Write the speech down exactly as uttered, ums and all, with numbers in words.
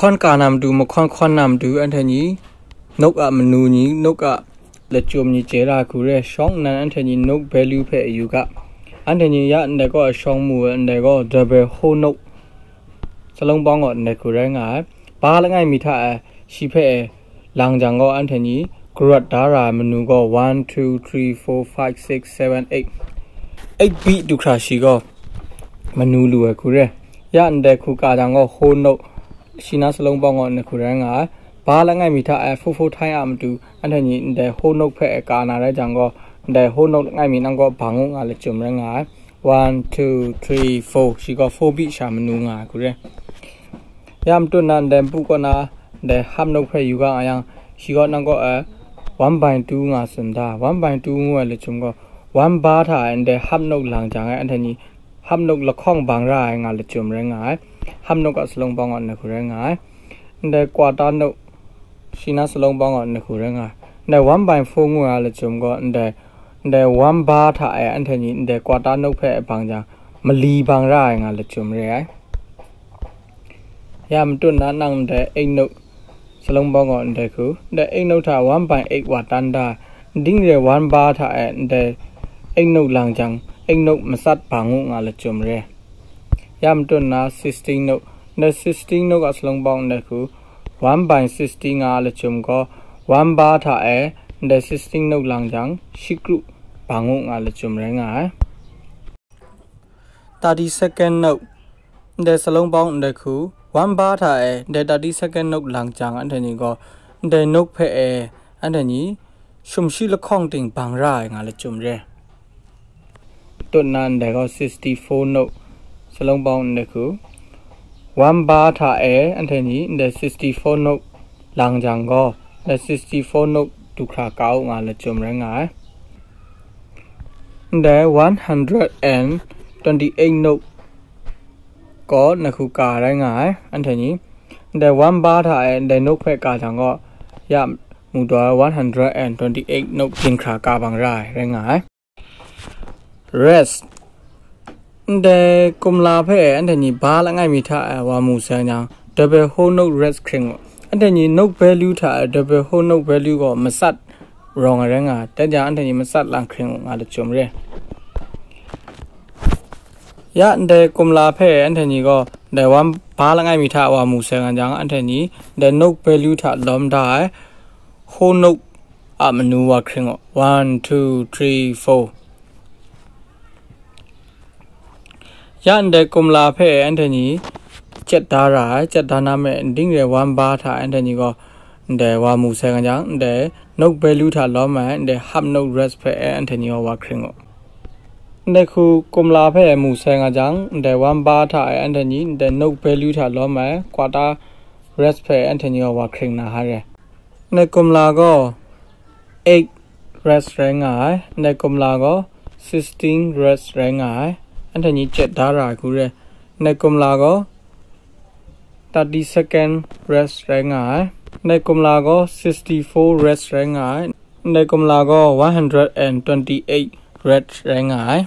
Hkawn ka na matu, mahkawn hkawn na matu, anhte ni nok a manu ni, nok a lachyum ni chye ra hku re, shawng nnan anhte ni nok value hpe yu ga. Anhte ni ya ndai gaw a shawng mu ai, ndai gaw double whole nok, salong bawng gaw ndai hku rai nga ai. Ba langai mi hta e shi hpe e lang jang gaw, anhte ni karawt da ra ai manu gaw one, two, three, four, five, six, seven, eight, eight beat du hkra shi gaw manu lu ai hku re. Ya ndai hku ka jang gaw, whole nok, shi na salong bawng gaw ndai hku rai nga ai. Ba langai mi hta e four four time a matu, anhte ni ndai whole nok hpe e ka na rai jang gaw, ndai whole nok langai mi nang gaw bang u nga lachyum rai nga ai. One, two, three, four, shi gaw four beat sha manu nga ai hku re. Ya matut na ndai npu kaw na ndai half nok hpe yu ga nga yang, shi gaw nang gaw e one by two nga tsun da. One by two ngu ai lachyum gaw, one bar hta e ndai half nok lang jang e, anhte ni half nok lahkawng bang ra ai nga lachyum rai nga ai. Half nok a salong bawng gaw ndai hku rai nga ai. Ndai quarter nok, shi na salong bawng gaw ndai hku rai nga ai. Ndai one by four ngu ai lachyum gaw, ndai, ndai one bar hta e anhte ni ndai quarter nok hpe bang jang, mali bang ra ai nga lachyum re ai. Ya matut na nang ndai eight nok, salong bawng gaw ndai hku, ndai eight nok hta one by eight wa tan da, ndai re one bar hta e ndai eight nok lang jang, eight nok matsat bang u nga lachyum re. Ya matut na sixteen nok, ndai sixteen nok a salong bawng ndai hku, one by sixteen nga lachyum gaw, one bar hta e ndai sixteen nok lang jang, shi kru bang u nga lachyum rai nga ai. Thirty second nok, ndai salong bawng ndai hku, one bar hta e ndai thirty second nok lang jang, anhte ni gaw ndai nok hpe e anhte ni shumshi lahkawng ting bang ra ai nga lachyum re. Tut na ndai gaw sixty four nok, salong bawng ndai hku, one bar hta e anhte ni ndai sixty four nok lang jang gaw, ndai sixty four nok du hkra ka u nga lachyum rai nga ai. Ndai one hundred and twenty eight nok gaw ndai hku ka rai nga ai, anhte ni. Ndai one bar hta e ndai nok hpe ka jang gaw, ya mu daw ai one hundred and twenty eight nok ginhkra ka bang ra ai rai nga ai. Rest. Ndai kumla hpe anhte ni ba langai mi hta e wa mu sai jang, double whole note rest hkring u. Anhte ni note value hta e double whole note value gaw matsat rawng ai rai nga ai. Dai jang anhte ni matsat lang hkring u nga lachyum re. Ya ndai kumla hpe anhte ni gaw, ndai one bar langai mi hta wa mu sai nga jang, anhte ni ndai note value hta lawm da ai whole note a manu wa hkring u. One, two, three, four. Ya ndai kumla hpe anhte ni chyet da ra ai, chyet da na me, ndai re one bar hta anhte ni gaw ndai wa mu sai nga jang, ndai note value hta lawm ai, ndai half note rest hpe anhte ni gaw wa hkring u. Ndai hku kumla hpe mu sai nga jang, ndai one bar hta e anhte ni ndai note value hta lawm ai, quarter rest hpe anhte ni gaw wa hkring na ha re. Ndai kumla gaw eight rest rai nga ai, ndai kumla gaw sixteen rest rai nga ai, anhte ni chyet da ra ai hku re. Ndai kumla gaw thirty second rest rai nga ai, ndai kumla gaw sixty four rest rai nga ai, ndai kumla gaw one hundred and twenty eight rest rai nga ai.